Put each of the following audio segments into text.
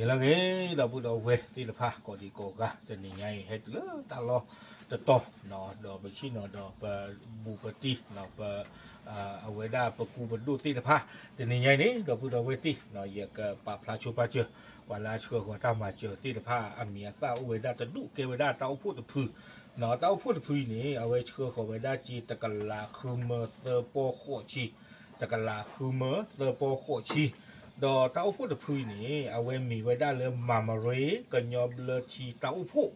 ဂ့ၤလၢဂ့ၤ ဒီပုၢ်ဒီဝဲၢ်သ့ၣ်တဖၣ် ကိးဒံကိးဂၤ တနံၤညါအံၤ ဟဲတုၤလၢတၢ်လီၢ်တတီၤ ဒီးပဆ့ၣ်နီၤဒီးပဘူးပတံၢ် ပ အဝဲဒၣ်ပကူပဒိၣ်သ့ၣ်တဖၣ် တနံၤညါအံၤန့ၣ် ဒီပုၢ်ဒီဝဲၢ်သ့ၣ် ယကပာ်ဖျါဆိပာ်စၢၤ ပှၤလၢအဆှၢဃီၤတၢ်မၤစၢၤသ့ၣ်တဖၣ် အမံၤအသၣ်အိၣ်ဝဲဒၣ်တဒူၣ် ကဲဝဲဒၣ်တၢ်အိၣ်ဖှိၣ်တဖု တၢ်အိၣ်ဖှိၣ်တဖုအံၤန့ၣ် အဝဲဆှၢဃီၤဝဲဒၣ်က့ တကလးဃုမၢသၢပီၢ်ဃိးဆံ, တကလးဃုမၢသၢပီၢ်ဃိးဆံ, ဒီးတၢ်အိၣ်ဖှိၣ်တဖုအံၤန့ၣ် အဝဲမ့ၢ်ဝဲဒၣ်လၢ မၤမရ့ ကညီဘျၢထံတၢ်အိၣ်ဖှိၣ်,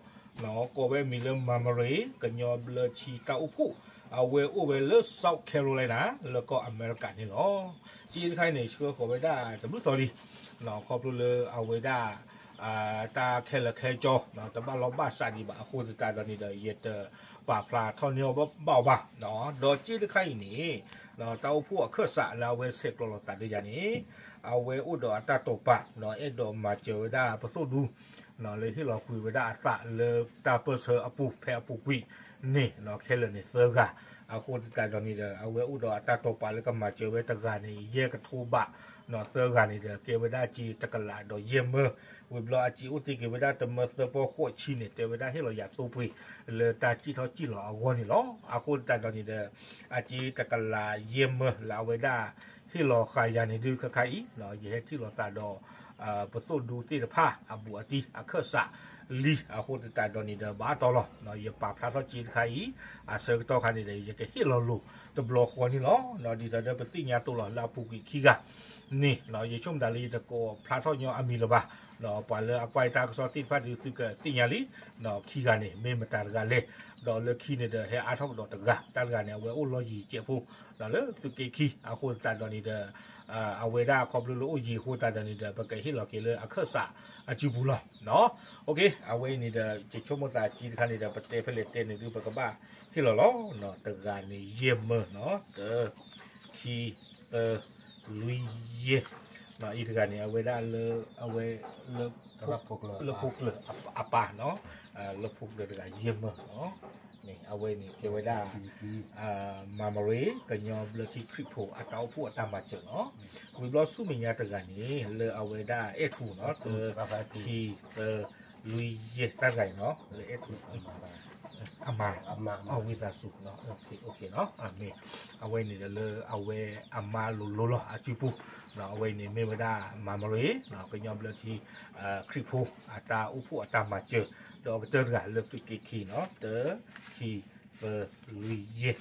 ကိးဝဲမံၤလၢ မၤမရ့ ကညီဘျၢထံတၢ်အိၣ်ဖှိၣ်, အဝဲအိၣ်ဝဲလၢ South Carolina လၢကီၢ်အမဲရကၤန့ၣ်လီၤ. က့တခါအံၤန့ၣ် ဆှၢဃီၤဝဲဒၣ်တဘျုးသီလံ ခီဖျိလၢအဝဲဒၣ် တၢ်ခဲလၢာ်ခဲဆ့ တဘၣ်လီၢ်ဘၣ်စးဒံးဘၣ် အဃိသတးဒီးန့ၣ်ဒီး ယတပာ်ဖျါထီၣ်န့ၢ်အီၤဘၣ်အီၤဘၣ်, ဒီးက့တခါအံၤန့ၣ် တၢ်အိၣ်ဖှိၣ်အခၢၣ်စးလၢအဝဲဆဲးကျိးလိာ်သးဒီးယၤန့ၣ် အဝဲအိၣ်ဒီးအတၢ်တိာ်ပာ် အဲၣ်ဒိးမၤစၢၤဝဲဒၣ်ပသိၣ်ဒူ လၢဟ့ၣ်လီၤကွံာ်ဝဲဒၣ်အသးလၢတၢ်ပၢၢ်ဆၢအပူၤ ဖဲအပူၤကွံာ်န့ၣ် ခဲလၢာ်န့ၣ်သၢဂၤ, အဃိသတးဒီးန့ၣ်ဒီး အဝဲအိၣ်ဒီးအတၢ်တိာ်ပာ်လၢကမၤစၢၤဝဲတဂၤန့ၣ် ယဲၢ်ကထိဘး, သၢဂၤန့ၣ်ဒီး ကဲဝဲဒၣ်က့တကလးဒီးယဲၢ်မၢ, ဝံၤဘျီအစ့အိၣ်တ့ၢ်က့ၤဝဲဒၣ်တမၢသၢပီၢ်ဃိးဆံန့ၣ် တဲဝဲဒၣ်ဟ့ၣ်လီၤယၤသိပှ့ၤ လၢတၢ်စံၣ်ထီၣ်စံၣ်လီၤအဂီၢ်န့ၣ်လီၤ. အဃိသတးဒီးန့ၣ်ဒီး အစ့တကလးယဲၢ်မၢလၢအဝဲဒၣ် ဟ့ၣ်လီၤဃာ်ယၤန့ၣ်ဒုးခဲခါအံၤ ယဟဲထံၣ်လိာ်သးဒီး ပသိၣ်ဒူသ့ၣ်တဖၣ် အဘူးအတံၢ်အခၢၣ်စးလံ အဃိသတးဒီးန့ၣ်ဒီး ဘၣ်အတီၢ်လီၤ ယပာ်ဖျါထီၣ်က့တခါအံၤ အဆၢကတီၢ်ခါန့ၣ်ဒီး ယကဟ့ၣ်လီၤလိာ်တဘျီဃီန့ၣ်လီၤ. ဒ်သိးဒီးပသ့ၣ်ညါသိးလီၤ လၢအပူၤကွံာ်ခံဂၤန့ၣ် ယဆိကမိၣ်တၢ်လၢယတကိးဖျါထီၣ်ညီအမံၤလၢၤဘၣ်, ပှၤလၢအကွၢ်ယတၢ်ကစီၣ်သ့ၣ်တဖၣ်ဒီး သုကသ့ၣ်ညါလံ, ခံဂၤန့ၣ် မ့ၢ်မတၤတဂၤလဲၣ်, ဒီးလၢခံန့ၣ်ဒီး ဟဲအါထီၣ်ကဒီးတဂၤ, တၢ်တဂၤန့ၣ် အဝဲအိၣ်လီၢ်ယံၤကဲးဖိ ဒီးလၢသုးက့ခံ အဃိသတးဒီးန့ၣ်ဒီး အဝဲဒၣ်ခီဖျိလၢအိၣ်ယံၤအဃိသတးဒီးန့ၣ်ဒီး ပကဟ့ၣ်လီၤက့ၤလၢအခၢၣ်စးအစုပူၤလီၤ. အဝဲအံၤန့ၣ်ဒီး ယဆိကမိၣ်သးက့တခါန့ၣ်ဒီး ပတဲဖဲလဲၣ်တဲန့ၣ်ဒုး ပကဘၣ်ဟ့ၣ်လီၤလီၤ, တဂၤန့ၣ်ယဲၢ်မၢနီၤ, တ ခံ သၢ လွံၢ် ယဲၢ်, အံၤတဂၤန့ၣ် အဝဲဒၣ်လၢ အဝဲ လၢ လၢဖိကျၢၢ်အပၢ်နီၤ, လၢဖိကျၢၢ်တဂၤယဲၢ်မၢနီၤ, အဝဲန့ၣ်ကဲဝဲဒၣ် မၤမရ့ ကညီဘျၢထံခရံာ်ဖိအတၢ်အိၣ်ဖှိၣ်အတၢ်မၤစၢၤနီၤ, ဝံၤဘျီဆူမဲာ်ညါတဂၤန့ၣ် လၢအဝဲဒၣ်အဲၣ်ထူနီၤ, တ ခံ သၢ လွံၢ် ယဲၢ် တၢ်တဂၤအံၤနီၤ, လၢအဲၣ်ထူ အမါ အဝံသးစူၤ, မ့ၢ် အဝဲန့ၣ်ဒီးလၢအဝဲအမါလိၤလိၤလီၤအစုပူၤ, အဝဲန့ၣ်မ့ၢ်ဝဲဒၣ် မၤမရ့ ကညီဘျၢထံ ခရံာ်ဖိ အတၢ်အိၣ်ဖှိၣ်အတၢ်မၤစၢၤ, ဒီးအကတၢၢ်တဂၤလၢသုးက့ခံနီၤ, တ ခံ သၢ လွံၢ် ယဲၢ်,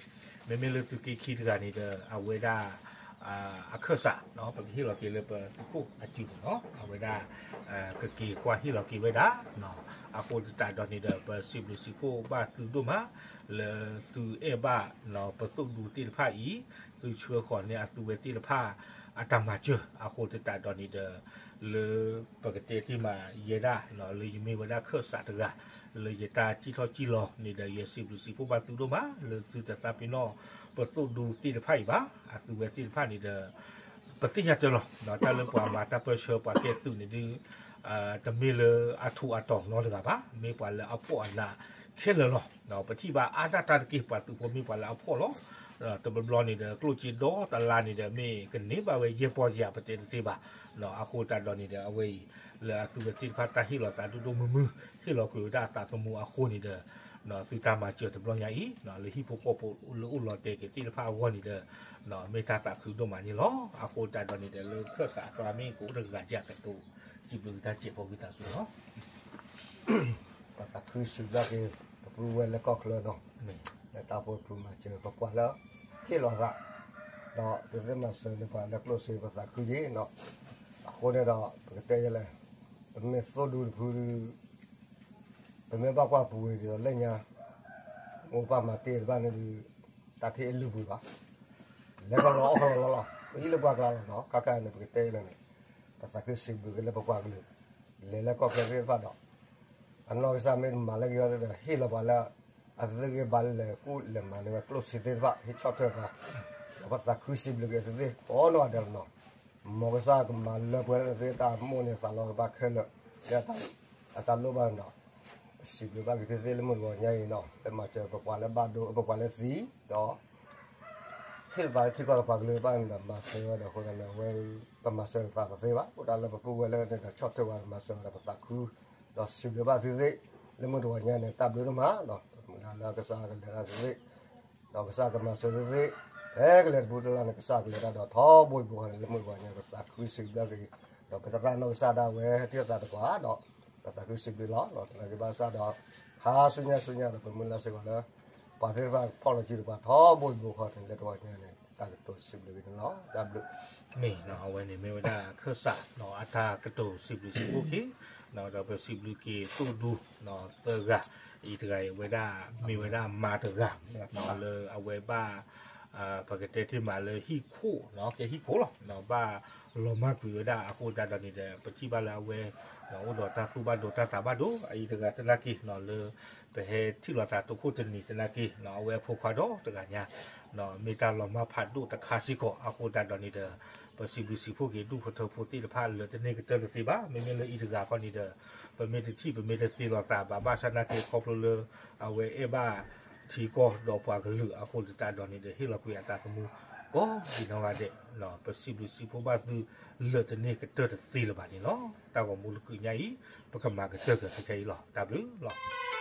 မ့မ့ၢ်လၢသုးက့ခံတဂၤန့ၣ်ဒီး အဝဲဒၣ် အခၢၣ်စး ပကဟ့ၣ်လီၤက့ၤလၢပသုးခိၣ်အစုပူၤနီၤ, အဝဲဒၣ် ကက့ၤကွၢ်ဟ့ၣ်လီၤက့ၤဝဲဒၣ်, အဃိသတးဒီးန့ၣ်ဒီး ပစံးဘျုးစံးဖှိၣ်ဘၣ်သုဒိၣ်မး လၢသုအဲၣ်ဘၣ် ပသိၣ်ဒူသ့ၣ်တဖၣ်အံၤ, သုဆှၢဃီၤန့ၢ်အသုဝဲသ့ၣ်တဖၣ် အတၢ်မၤစၢၤ, အဃိသတးဒီးန့ၣ်ဒီး လၢပကတဲတ့ၢ်မးယဲဒၣ် လၢယမ့ၢ်ဝဲဒၣ်ခၢၣ်စးတဂၤ လၢယတၢ်စံၣ်ထီၣ်စံၣ်လီၤန့ၣ်ဒီး ယစံးဘျုးစံးဖှိၣ်ဘၣ်သုဒိၣ်မး လၢသုတသးပ့ၤနီၣ် ပသိၣ်ဒူသ့ၣ်တဖၣ်အံၤဘၣ်, အသုဝဲသ့ၣ်တဖၣ်န့ၣ်ဒီး ပသ့ၣ်ညါတၢ်လီၤ, တၢ်လၢပှၤမၤတၢ်ပၢဆှၢပှၤကဲသုးန့ၣ်ဒုး တမ့ၢ်လၢအထူးအတီၤနီတဂၤဘၣ်, မ့ၢ်ပှၤလၢအဖှီၣ်အနးခဲလၢာ်လီၤ. ပထံၣ်ဘၣ်အါဒၣ်တၢ်တက့ၢ် ပှၤသုးဖိမ့ၢ်ပှၤလၢအဖှီၣ်လီၤ. တဘျီဘျီန့ၣ်ဒီး ကျိၣ်စ့ဒီတလါန့ၣ်ဒီး မ့ၢ်ကန့ၢ်ဘၣ်ဝဲယဲၢ်ပီၢ်ယၤ ပတဲတသ့ဘၣ်. အဃိသတးဒီးန့ၣ်ဒီး အဝဲအံၤ လၢအသုဝဲသ့ၣ်တဖၣ်တၢ်ဟ့ၣ်လီၤသးဒိၣ်ဒိၣ်မုၢ်မုၢ် ဟ့ၣ်လီၤကွံာ်ဝဲဒၣ်အသးသမူအဃိန့ၣ်ဒီး သုတၢ်မၤစၢၤတဘျီညါအံၤ လၢဟံၣ်ဖိဃီဖိလၢအိၣ်လီၤတဲာ်က့ၤသ့ၣ်တဖၣ်အဂီၢ်န့ၣ်ဒီး မ့ၢ်တၢ်သးခုဒိၣ်မးန့ၣ်လီၤ. အဃိသတးဒီးန့ၣ်ဒီး လၢခၢၣ်စးအကျါမ့ၢ်ကအိၣ်တဂၤယၤကတိၤ စံးဘျုးတၢ်စဲးဖိဝံသးစူၤလီၤ. ပသးခုစံးဘျုးက့ၤ ပပုၢ်ဝဲၢ်လၢကီၢ်ချၢနီၤ, လၢတၢ်အိၣ်ဖှိၣ်တဖုမၤစၢၤ ပပှၤလၢဟ့ၣ်လီၤသး, ဒီးသုသ့ၣ်မၤစၢၤန့ၢ်ပှၤလၢကျိၣ်စ့ ပသးခုက့ၤနီၤ. အဃိန့ၣ်ဒီး ပကတဲယဲလဲၣ်, ပမ့ၢ်သိၣ်ဒူတဖု ပမ့ၢ်ဘၣ်ကွၢ်ပူၤဝံၤဒီးလၢညါ မိၢ်ပၢ်မၤတ့ၢ်တဖၣ်န့ၣ်ဒီး တၢ်ထံၣ်အလုၢ်ပှ့ၤဘၣ်, လဲၤကလီအီၣ်ကလီလီၤလီၤ ပဟံၣ်လၢပှၤကျါလီၤနီၤ. ခါခါန့ၣ် ပကတဲလၢန့ၣ် ပသးခုစံးဘျုးက့ၤလၢပပှၤကလုာ် လဲၤလၢကီၢ်ချၢသ့ၣ်တဖၣ်ဒီး အနီၢ်ကစၢ်မ့ၢ်တမၤလၢကယီသ့ၣ်ဒီး ဟ့ၣ်လီၤပှၤလၢ အသုးဂ့ၢ်ဘါလၢလဲၤကူၣ်လဲၤမၤန့ၢ်ဝဲကျိၣ်စ့သ့ၣ်တဖၣ် ဟ့ၣ်ဆီၣ်ထွဲပှၤ, ဒီးပသးခုစံးဘျုးက့ၤသုသ့ၣ်ကိးနီၢ်ဂၤဒဲးလီၤနီၤ. မ်ကစၢ်ကမၤလၢပှဲၤလၢသုသ့ၣ်တၢ်မိၣ်န့ၢ်သးလီၤကဘၣ်ခဲလၢာ် လၢအတၢ်လိၣ်ဘၣ်နီၤ. စံးဘျုးဘၣ်က့ၤသုသ့ၣ်လၢမုၢ်တဂီၤညါအံၤနီၤ လၢမၤစၢၤပပှၤလၢဘၣ်ဒိ ပပှၤလၢသံ ဒီး ဟ့ၣ်သးလၢထံကီၢ်ဒီးပှၤကလုာ်တဖၣ်န့ၣ်ဒီး မၤစၢၤဝဲဒီးအဃိသတးန့ၣ် အဝဲ ပမၤစၢၤလိာ်သးတသ့ဘၣ်. အိၣ်ဒၣ်လၢပပုၢ်ဝဲၢ်လၢန့ၣ်ဒီး ဆီၣ်ထွဲဝဲ မၤစၢၤဝဲဒီးပသးခု ဒီးစံးဘျုးဘၣ်သုသ့ၣ် လၢမုၢ်တဂီၤညါန့ၣ် တၢ်ဘျုးဒိၣ်မးဒီး ပမုၢ်လၢ်လၢကစၢ်ကလဲၤတၢ်သုသ့ၣ် ဒီးကစၢ်ကမၤစၢၤသုသ့ၣ် ဖဲကလဲၤတပူၤတလၢ်န့ၣ် ကစၢ်ကလဲၤတၢ်ဒီးထီဘိယဘိဃီန့ၣ် လၢမုၢ်တဂီၤညါ ပသးခုစံးဘျုးက့ၤ ဒီးပသရၣ်နီၢ်ကစၢ်ဒၣ်ဝဲ ထံၣ်သးတပှၤဒီး ပသးခုစံးဘျုးလီၤ. ဒီးတနာ်က့ဘၣ်ဆၣ်ဒီး ခါဆူညါဆူညါဒီး ပမုၢ်လၢ်စ့ၢ်ကီးလၢ ပှၤသ့ၣ်တဖၣ်ဖီၣ်လီၤစုတပှၤထီဘိယဘိဃီန့ၣ် လၢတဂီၤညါန့ၣ် တၢ်ကတိၤစံးဘျုးက့ၤန့ၣ်လီၤ. တၢ်ဘျုး မ့ၢ်နီၤ အဝဲန့ၣ်မ့ၢ်ဝဲဒၣ်ခၢၣ်စးနီၤ အတၢ်ကတိၤစံးဘျုးစံးဖှိၣ်က့ၤ ဒီးပစံးဘျုးက့ၤသိၣ်ဒူ သၢဂၤ အံၤတဂၤအံၤဝဲဒၣ် မ့ၢ်ဝဲဒၣ်မါတဂၤ လၢအဝဲဘၣ် ပကတဲတ့ၢ်မးလၢဟံၣ်ခိၣ်နီၤ ကဲဟံၣ်ခိၣ်လီၤ ဘၣ်လီၤမၢ်ကွံာ်ဝဲဒၣ်အဃိသတးဒီးန့ၣ်ဒီး ပထံၣ်ဘၣ်လၢအဝဲ အိၣ်ဒီးတၢ်သူၣ်ဘၣ်ဒိတၢ်သးဘၣ်ဒိ အအံၤတဂၤသနာ်က့နီၤ လၢ ပဟဲထံၣ်လိာ်သးတခိၣ်တနံၤသနာ်က့နီၤ အဝဲအဖိခွါဒီးတဂၤညါ မ့ၢ်တၢ်လီၤမၢ်ဖးဒိၣ်တခါစ့ၢ်ကီးအဃိသတးဒီးန့ၣ်ဒီး ပစံးဘျုးစံးဖှိၣ်က့ၤဒူၣ်ဖိထၢဖိသ့ၣ်တဖၣ်လၢတန့ၢ်ကတၢၢ်တသ့ဘၣ်. မ့မ့ၢ်လၢအံၤတဂၤခီန့ၣ်ဒီး ပမ့ၢ်တထံၣ်ပမ့ၢ်တသ့လိာ်သးဘၣ် ဘၣ်ဆၣ်သနာ်က့ခီဖျိလၢ အဝဲအဲၣ်ဘၣ်ထံကီၢ်ဒီးပှၤကလုာ်အဃိသတးဒီးန့ၣ်ဒီး ဟ့ၣ်လီၤကွံာ်အသးသမူ ကိးဒံးနီၢ်ဂၤဒဲး ပစံးဘျုးစံးဖှိၣ်ဘၣ်သုလၢတန့ၢ်ကတၢၢ်တသ့လၢၤဘၣ်န့ၣ်လီၤ. တၢ်ဂီၤမူလၢကုၢ်ညါအံၤ ပကမၤကတၢၢ်က့ၤခဲအံၤလီၤ. တၢ်ဘျုးလီၤ.